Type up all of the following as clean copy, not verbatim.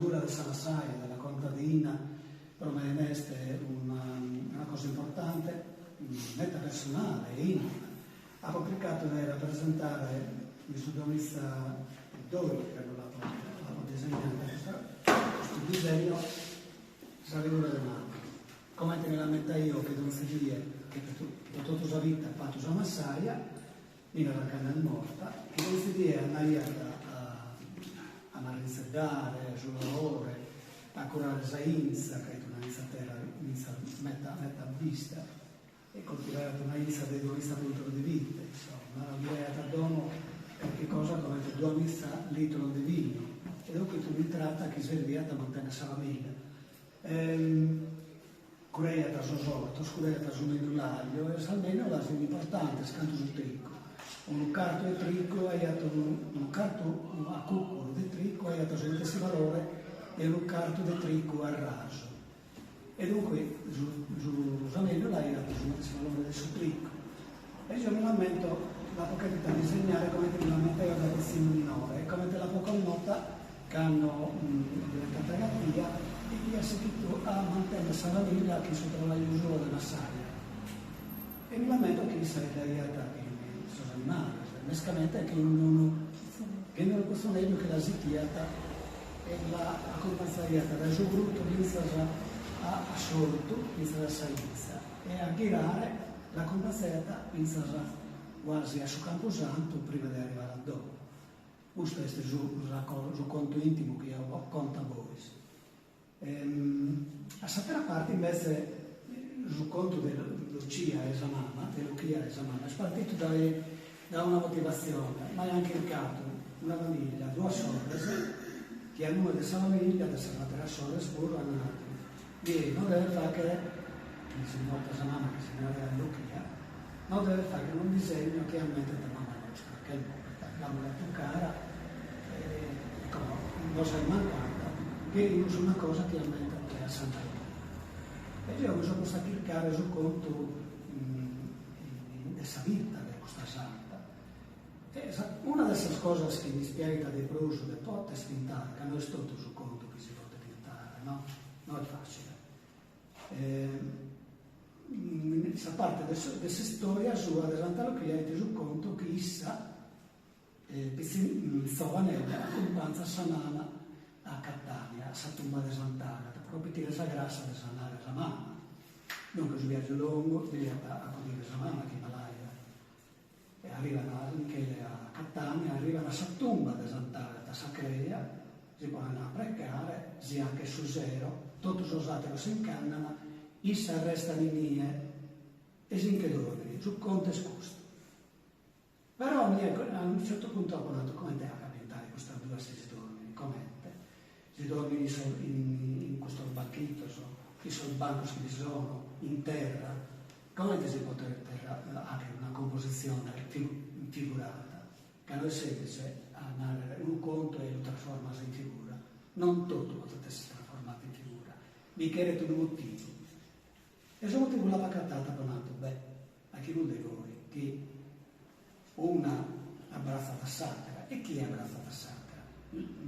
Figura de sa massaia, della contadina, pro mene est una cosa importante, meta personale e intima. Apo chircadu de rapresentare in su duamiza e doighi, cando l'apo l'apo disegnada custa custu disegno, sa figura de mama. Comente mi l'ammentaio chi donzi die, chi pro totu sa vita at fatu sa massaia, Finas a cando est morta, chi donzi die andaiat a marrinzeddare su laore, a curare sa 'inza, ca 'it una 'inzatera, 'inza meta meta abbista, e coltivaiat una 'inza de duamiza puntos de vite, insomma, ghiaiat a domo carchi cosa comente duamiza litros de vinu, e duncas 'it un'intrata chi serviat a mantenner sa familia. Curaiat sos ortos, curaiat su mendulagliu e sas mendulas fin importantes cantu su tricu. Unu cartu 'e tricu aiat unu unu cartu a cuccuru de tricu aiat su matessi valore de unu cartu de tricu a rasu. E dunque su su sa mendula aiat su matessi valore de su tricu. E jeo mi l'ammento, l'apo cherta disegnare comente mi l'ammentaio dae pitzinnu minore e comente l'apo connota Cando est diventata capia e chi at sighitu a mantenner sa familia chin su trabagliu suo de massaia. E mi l'ammento chi issa 'aeddaiat chin sos animales, mescamente chin unu chin unu putzoneddu chi la sichiat e la acumpanzaiat dae su grutu fintzas a a s'ortu, fintzas a sa 'inza, e a ghirare l'acumpanzaiat fintzas guasi a su campusantu prima de arrivare a domo. Custu est su su contu intimu chi eo conto a bois. A s'atera parte invece su contu de Lucia e sa mama, de Luchia e sa mama, est partidu dae dae una motivatzione, m'aian chircadu una familia, duas sorres, chi a nùmene de sa familia, de sas ateras sorres puru, an nadu, Mi nos devet faghere, chi si morta sa mama chi si naraiat Luchia, nos devet faghere unu disegnu chi ammentet a mama nostra, ch'est morta, l'amus tentu cara e como nos est mancada, cherimus una cosa chi ammentet a Santa Luchia. E jeo mi so postu a chircare su contu de sa vita de custa santa. E una de sas cosas chi m'ispiaghet de prus de poter pintare, ca no est totu su contu chi si podet pintare, no, no est facile, sa parte de de s'istoria sua de Santa Luchia est su contu chi issa, zovanedda, acumpanzat sa mama a Catania, a sa tumba de Sant'Agata, pro petire sa grascia de sanare sa mama. Duncas su viaggiu longu deviat acudire sa mama chi malaida E arribat a Michele a Catania, arribat a sa tumba de Sant'Agata, a sa creja, si ponen a precare, si achet su sero, totu sos ateros si nch'andan, issa restat inie e si nche dormit, su contu est custu. Però a mie a unu certu puntu apo nadu, comente apo a pintare custas duas chi si dormin, comente? Si dormin in sos in custos banchitos, in sos bancos chi bi sono, in terra, Comente si potet fagher una compositzione figurada? Ca no est semplice a narrer unu contu e lu trasformas in figura. Non totu potet esser trasformadu in figura. Bi cheret unu motivu. E su motivu l'apo agatadu, apo nadu, beh, faghimus de goi, chi una abbratzat a s'atera. E chie abbratzat a s'atera?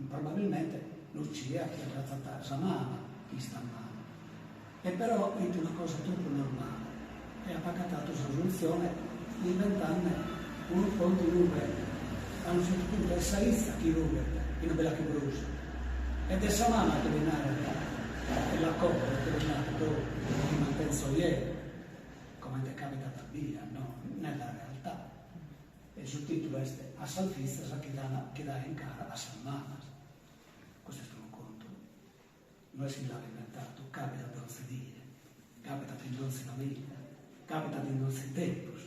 Probabilmente Lucia chi abbratzat sa mama chi istat male. E però it una cosa tropu normale e apo agatadu sa solutzione inventande unu contu in ue a unu certu puntu est sa 'izza chi rughet chi non bi la achet prus ed est sa mama chi li narat e la coghet e li narat oh ti mantenzo jeo comente capitat a bia no nella realtà e su titulu est a sas fizas chi dan chi daen cara a sas mamas custu est unu contu No est chi mi l'apo inventadu, capitat donzi die, capitat in donzi familia, capitat in donzi tempus.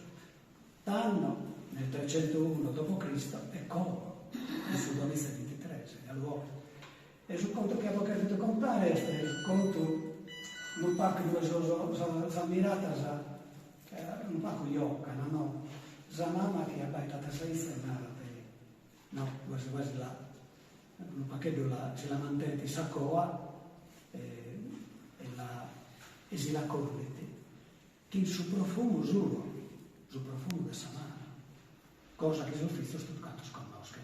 Tando, nel trecentouno dopo Cristo, e como, in su duamiza e bintitres, galu oe. E su contu chi apo cherfidu contare est su contu unu pagu inue sos sas miradas unu pagu jocan, no? Sa mama chi abbaidat a sa 'izza e narat, no, quasi quasi la Unu pagheddu la si la mantenet in sa coa e la e si la collit chin su profumu suo, su profumu de sa mama, cosa chi sos fizos totu cantos connoschen,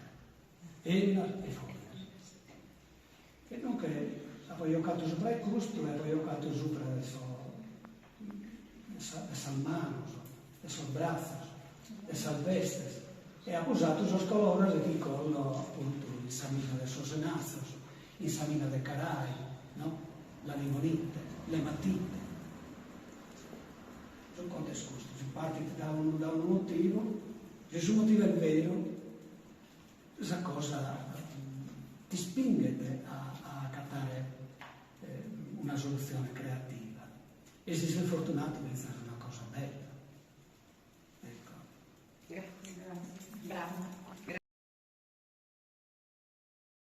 'ennas e fòminas. E duncas. giocatu subra 'e custu e apo giocatu subra de sos de sas manos, de sos bratzos, de sas bestes e apo usatu sos colores chi collo apuntu in sa mina de sos senatzos, in sa mina de Carai, no, la limonite, l'ematite. Su contu est custu, si partit da unu da unu motivu, si su motivu est beru, sa cosa t'ispinghet a a acatare una solutzione creativa e si ses fortunatu fintzas una cosa bella.